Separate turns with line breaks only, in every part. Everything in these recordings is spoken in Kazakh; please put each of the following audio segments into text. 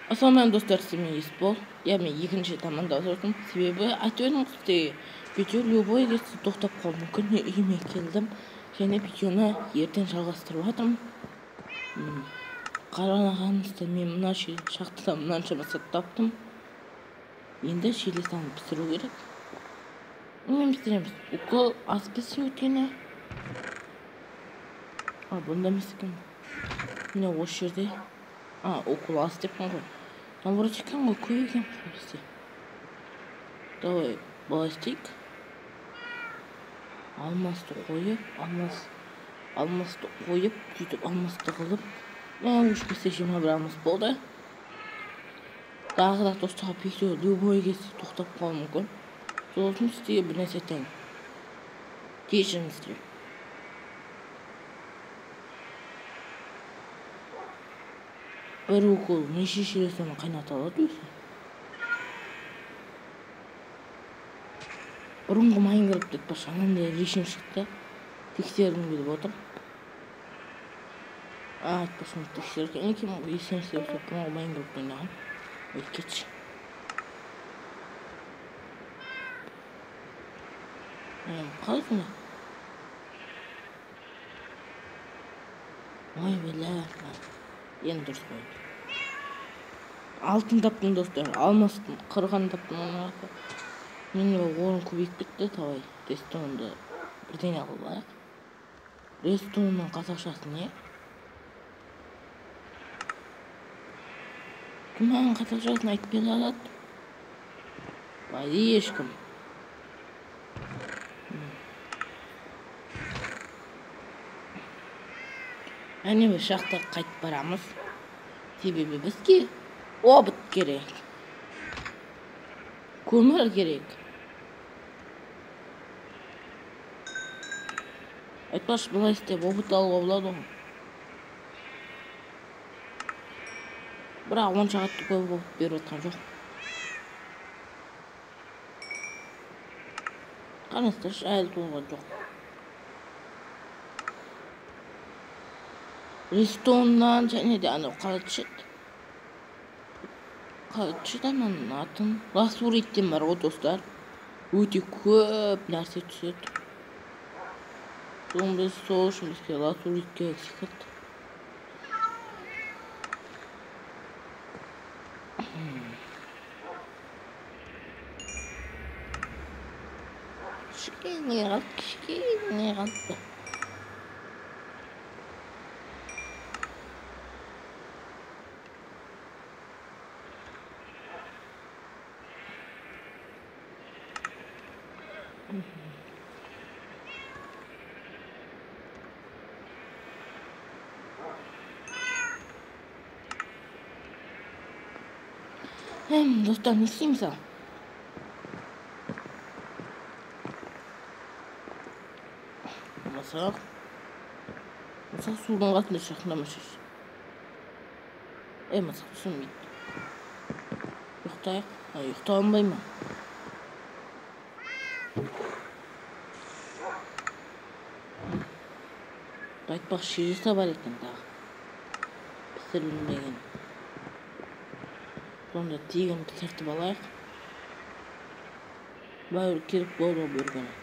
Ассалаумағалейкум достар, сізбен Есбол. Я мен екінші рет амандасып отырмын. Себебі айтып едім ғой сізге, видео любой кезде тоқтап қалуы мүмкін. Мен үйіме келдім және видеоны ертең жалғастырып жатырмын. Қарағанымызда мен мына шахтадан мынаншама зат таптым. Енді железаны пісіру керек. Мен пісіреміз. Укол аз піссе өйткені. А, бұнда емес екен. Міне осы жерде. А, укол аз деппін ғой. Наоборот екен ғой, көп екен бізде. Давай, былай істейік. Алмасты қойып, алмасты қойып, сөйтіп алмасты қылып. Мә, үш бесте 21 алмас болды. Тағы да достар, видео любой кезде тоқтап қалуы мүмкін. Сол үшін сізге бір нәрсе айтайын. Кешіріңіздер. Бір укол неше железаны қайната алады өзі? Бұрынғы Майнкрафт айтпақшы, анандай режим шықты. Тексергім келіп отыр. А, айтпақшы, оны тексерген екен, есімізде болса, бұрынғы Майнкрафт ойнаған. Ой, кетші. Қалай сонда? Ой, бля. Енді дұрыс қойды. Алтын таптым достар, алмастың қырғын таптым оның арқылы. Менің орын көбейіп кетті, давай рестонды бірдеңе қылып алайық. Рестонның қазақшасы не? Кім маған қазақшасын айтып бере алады? Бай, ешкім. Әне біз шахтаға қайтып барамыз. Себебі бізге обыт керек. Көмір керек. Айтпақшы, былай істеп обыт алуға болады ғой. Бірақ онша қатты көп обыт беріп жатқан жоқ. Қараңыздаршы, әлі толған жоқ. Рестоннан және де анау қалай түседі? Қалай түседі ананың атын? Лазуриттен бар ғой достар. Өте көп нәрсе түседі. Соны біз сол үшін бізге лазурит керек секілді. Кішкене қалды, кішкене қалды. Достар, не істейміз ал? Мысық. Мысық судың қасында жақындамашы. Мысық түсінбейді. Ұйықтайық. Ұйықтай алмай ма? Айтпақшы, шересі бар екен тағы. Пісірілмеген. Сонда тегін пісіртіп алайық. Бәрі керек болды ғой бір күні.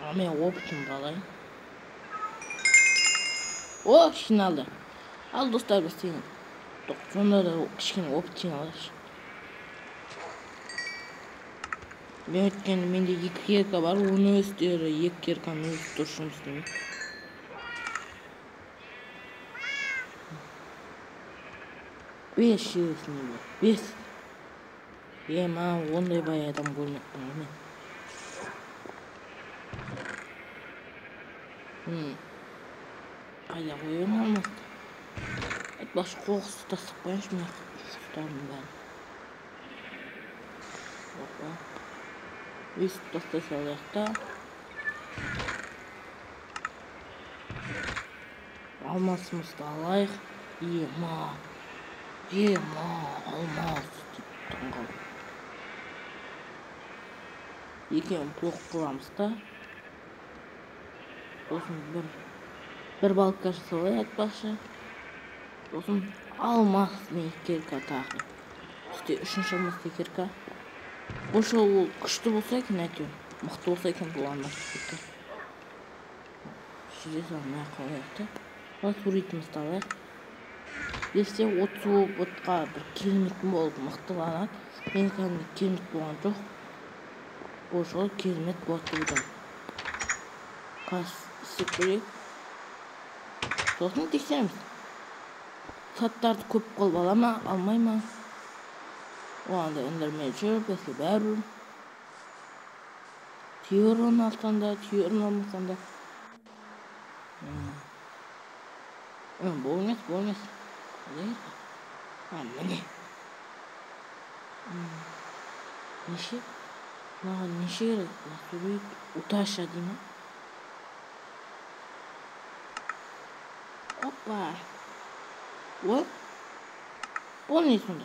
А мен опытымды алайын. О, жиналды. Ал достар, біз тегін. Сонда да кішкене опыт жиналайықшы. Мен өйткені менде 2 керка бар, оның өздері 2 керканың өзі дұрыс жұмыс істемейді. 5 желесіне бар. 5. Ема, ондай бай адам көрмеппін ғой мен. Қайда қоямын алмасты? Айтпақшы, қоқысты тастап қояйыншы мына қоқыстардың бәрін. Опа. Өйстіп тастай салайық та. Алмасымызды алайық. Ема. Ема, алмас деп таңғалдым. Екеуін блок қыламыз да. Сосын бір Бір балка жасап алайық айтпақшы. Сосын алмасный кирка тағы. Бізде үшінші алмасный кирка. Бұл жолы ол күшті болса екен әйтеуір. Мықты болса екен бұл алмасный кирка. Жүзе салмай қояйық та. Лазуритімізді алайық. Берсе 30 опытқа бір керемет болып мықтыланады. Мен кәдімгі керемет болған жоқ. Бұл жолы керемет болады деп ойлаймын. Қазір істеп көрейік. Сосын тексереміз. Заттарды көп қылып ала ма, алмай ма? Оған да ендірмей жүр, бізге бәрібір. Түйірін алсаң да, түйірін алмасаң да. Бұл емес, бұл емес. Міне. Неше? Маған неше керек? Лазурит, уташа дей ма? Опа. Ой. Бұл не сонда?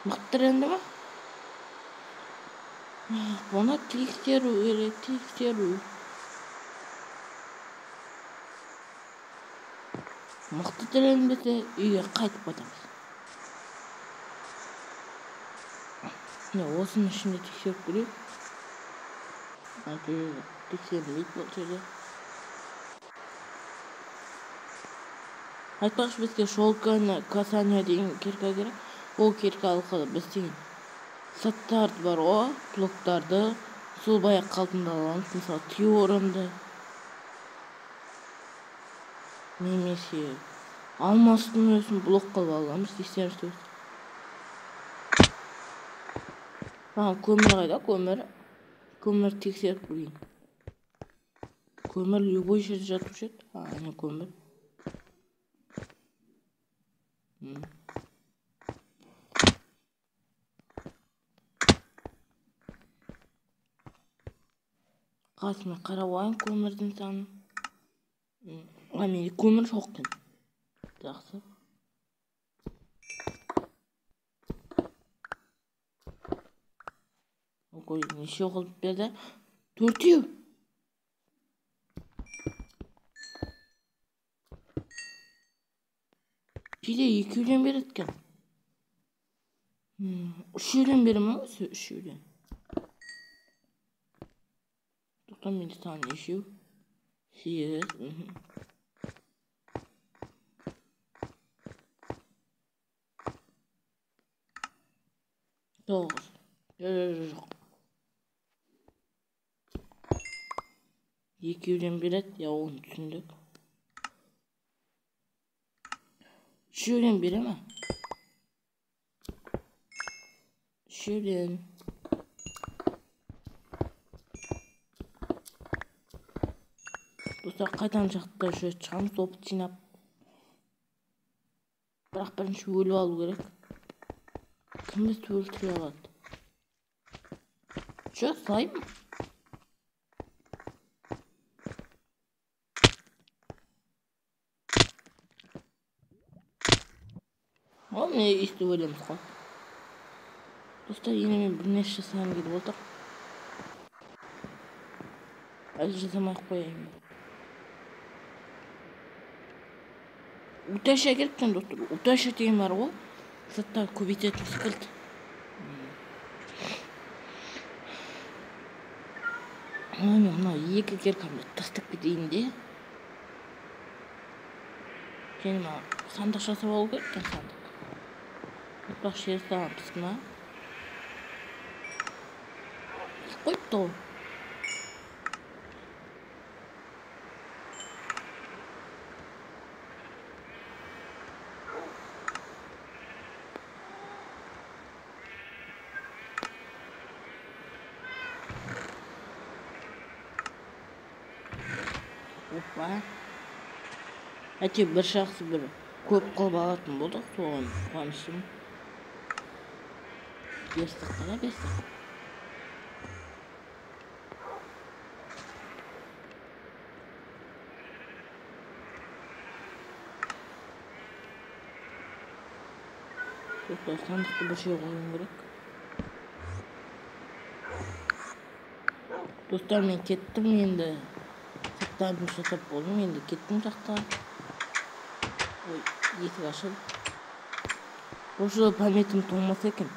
Мықты енді ма? Бұны тексеру керек, тексеру. Мықты тіленбесе үйге қайтып қайтамыз. Міне осының ішінде тексеріп көрейік. Тексерілмейді бұл жерде. Айтпақшы, бізге шелковое касание деген кирка керек. Ол кирка арқылы біз деген заттарды бар ғой, блоктарды сол баяғы қалпында аламыз. Мысалы, теоремді немесе алмастың өзін блок қылып аламыз десеңіз. Маған көмір қайда? Көмір. Көмір тексеріп көрейін. Көмір любой жерде жатушы еді. Әне көмір. Қасыма қарап алайын көмірдің санын. Менде көмір жоқ екен. Жақсы. Ой, неше қылып берді? 4. Кейде 2-ден береді екен. 3-ден бере ме өзі? 3-ден. Тоқта, менде сан нешеу? 8. 9. Жоқ. 2-ден береді, я оны түсіндік. 3-ден бере ме? 3-ден. Достар, қайтадан жақта жүріп шығамыз, опыт жинап. Бірақ бірінші өліп алу керек. Кім бізді өлтіре алады? Жоқ, слайм. Ол міне өйстіп өлеміз ғой. Достар, енді мен бірнеше жасағым келіп отыр. Әлі жасамай ақ қояйын ба? Уташа керек екен, достар. Уташа деген бар ғой. Заттар көбейтетін секілді. Міне мынау 2 киркамды тастап кетейін де. Және маған сандық жасап алу керек екен, сандық. Айтпақшы, жер саған пісті ма? Пісіп қойыпты ғой. Опа. Әйтеуір бір жақсы бір көп қылып алатын болдық, соған қуаныштымын. Берсек қана берсек. Достар, сандықты бір жерге қоюым керек. Достар, мен кеттім енді. Дабыл жасап болдым, енді кеттім жақта. Ой, есік ашылды. Бұл жолы памятім толмаса екен.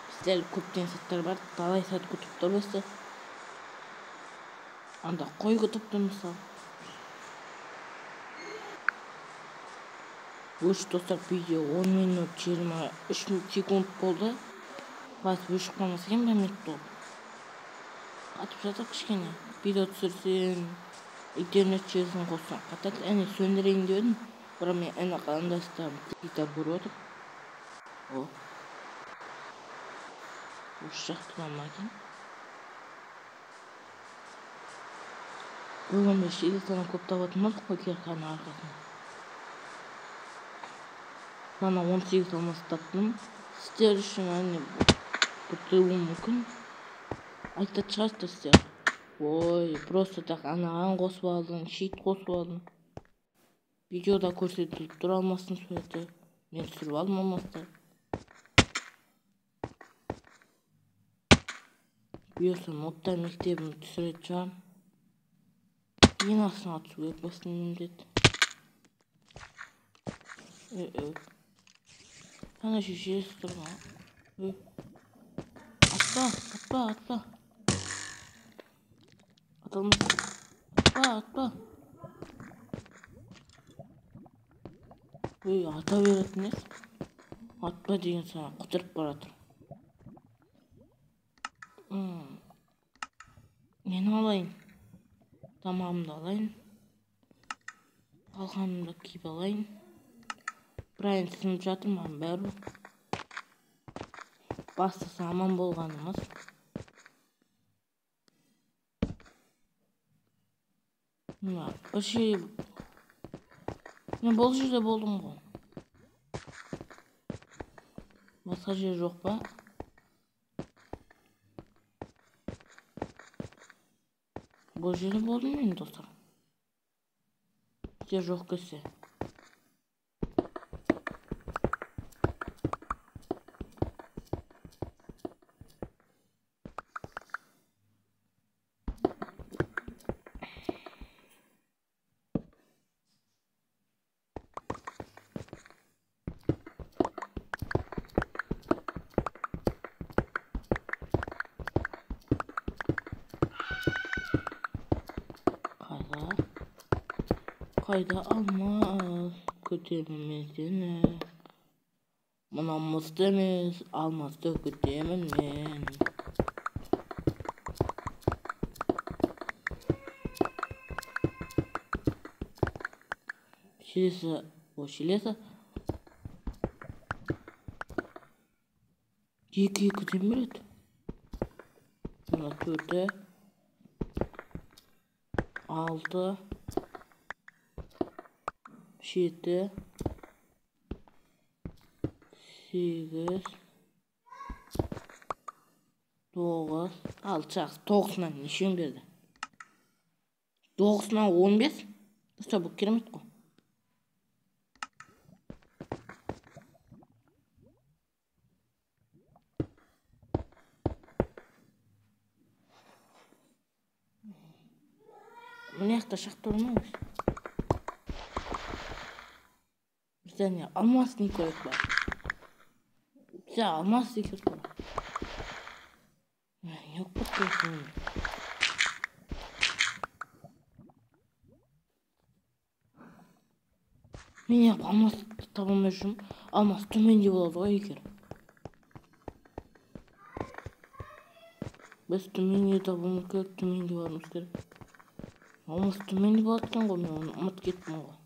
Бізде әлі көптеген сәттер бар, талай сәт күтіп тұр бізді. Анда қой күтіп тұр мысалы. Өш достар, видео 10 минут 23 секунд болды. Басып өшіп қалмаса екен память толып. Қатып жатыр кішкене. Видео түсірсең, интернет желісін қоссаң қатады. Әне сөндірейін деп едім, бірақ мен әне қарындастарым теледидар көріп отыр. О. Осы жақта ма екен? Бүгін біз желісін көп табатын болдық қой кирканың арқасында. Мана 18 алмас таптым. Сіздер үшін әне бітіруі мүмкін. Айтатын шығарсыздар сіздер. Ой, просто так анаған қосып алдың, щит қосып алдың. Видеода көрсетіліп тұр алмастың суреті. Мен түсіріп алдым алмасты. Бұйырса ноттар мектебін түсіретін шығармын. Ең астына түсу керек басты міндет. Ана шешесі тұрған. Атпа, атпа, атпа. Ата алмайсың. Атпа, атпа. Ой, ата беретін ес. Атпа деген саған құтырып баратыр. Нені алайын? Тамағымды алайын. Қалқанымды киіп алайын. Бірақ енді сынып жатыр маған бәрібір. Бастысы аман болғанымыз. Мына бір жер... Мен бұл жерде болдым ғой. Басқа жер жоқ па? Бұл жерде болдым мен, достар. Жер жоқ келсе. Қайда алмас, күтемін мен сені. Мына мысты емес, алмасты күтемін мен. Шелесі, о шелесі. Екі екіден береді. Мына 4, 6, 7, 8, 9, 6 жақсы. 9-нан нешеуін берді? 9-нан 15. Достар, бұл керемет қой. Мына жақта шахта ма өзі? Бізде не алмас не керек бар? Бізде алмас не керек бар? Не болып кетті? Мен неғып алмас таба алмай жүрмін? Алмас төменде болады ғой егер. Біз төменде табуымыз керек, төменге баруымыз керек. Алмас төменде болады екен ғой, мен оны ұмытып кеттім ғой.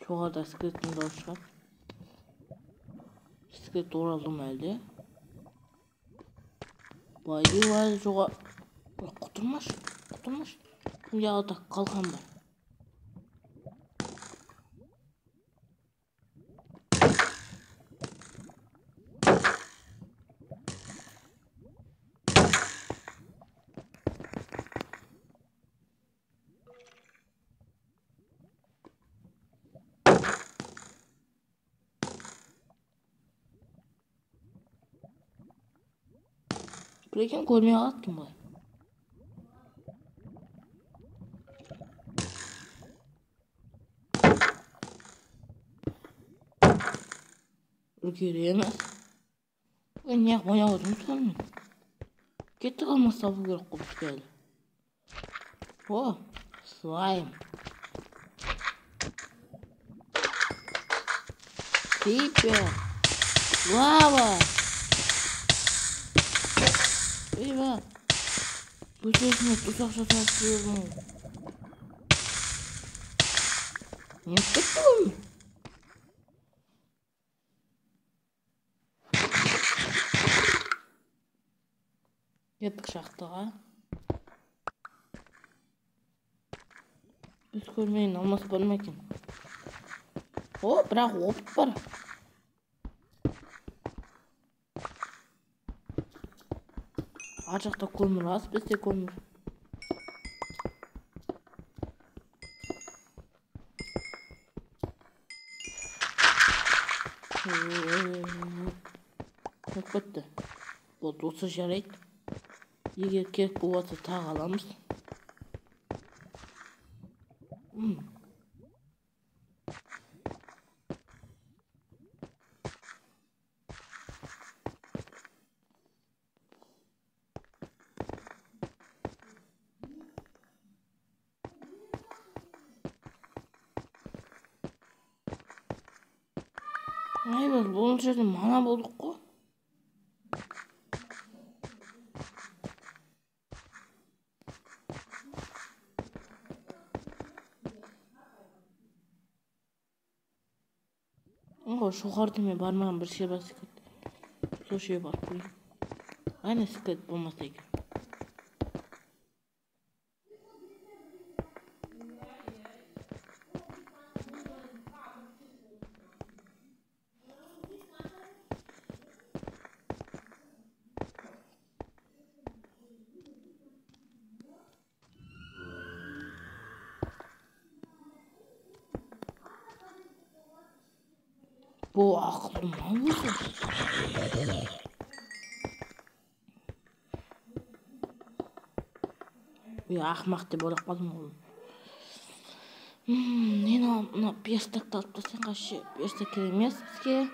Жоғарыда скелеттің дауысы шығады. Скелет оралды ма әлде? Былай былай жоға... Құтырмашы, құтырмашы. Кімде алда қалқан бар? Прикинь, көрмей қалады екен былай. Үлгереміз. Ой, неғып ойнап отырмын сонымен? Кеттік, алмас табу керек қой бізге әлі. О, слайм. Крипер. Лава. Eyvah. Өз-өзіме тұзақ жасап жүрмін. Не кетті ғой? Кеттік шахтаға. Біз көрмеген алмас бар ма екен? О, бірақ опыт бар. Ар жақта көмір аз, бізде көмір. Көп кетті. Болды, осы жарайды. Егер керек болса тағы аламыз. Ай, біз бұл жерде мана болдық қой. О, жоғарыда мен бармаған бір жер бар секілді. Сол жерге барып көрейін. Әне скелет болмаса екен. Бұл ақылы ма өзі? Үй, ақымақ деп ойлап қалдым ғой. Нені аламын? Мына перстакты алып тастайын, қашшы. Перстак керек емес бізге.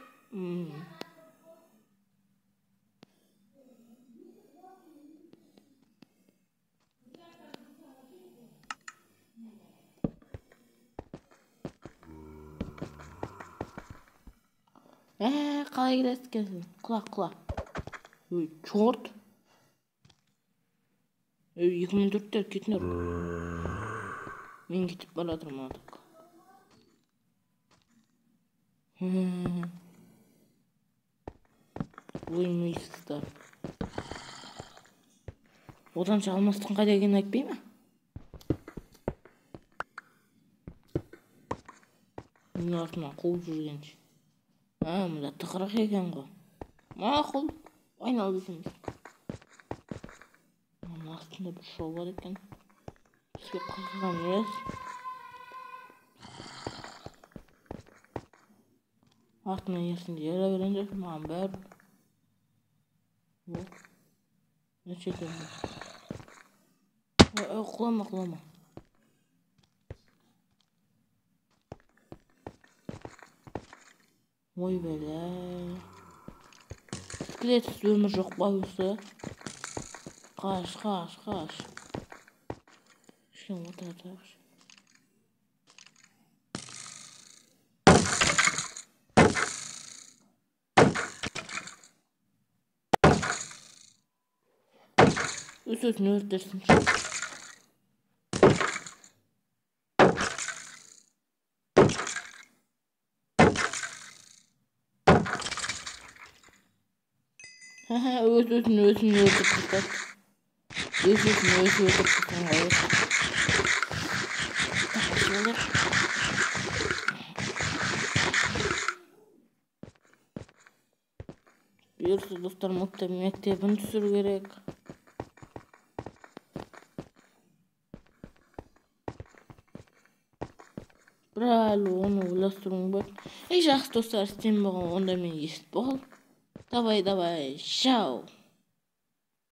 Қалай келесіз екенсің? Құла, құла. Ой, чорт. Ой, 2004-тер кетіңдер. Мен кетіп бара жатырмын артық. Ой, мисыздар. Оданша алмастың қайда екенін айтпай ма? Менің артымнан қуып жүргенше. Мында тығырық екен ғой. Мақұл, айналып өтеміз. Мына астында бір жол бар екен. Бізге қызық емес. Артынан ерсін ере беріңдер, маған бәрі. Неше екен? Құлама, құлама. Ой, бәле. Скелетсіз өмір жоқ па осы? Қаш, қаш, қаш. Кішкене отыра тұрайықшы. Өз өзін өртесінші. Өз өзін өзін өлтіріп тастады. Өз өзін өзі өлтіріп тастаған ғой. Бұйырса, достар, мектебін түсіру керек. Бірақ әлі оны ойластыруым бар. Ей, жақсы достар, істен болған, онда мен естіп бол. Давай, давай, чао.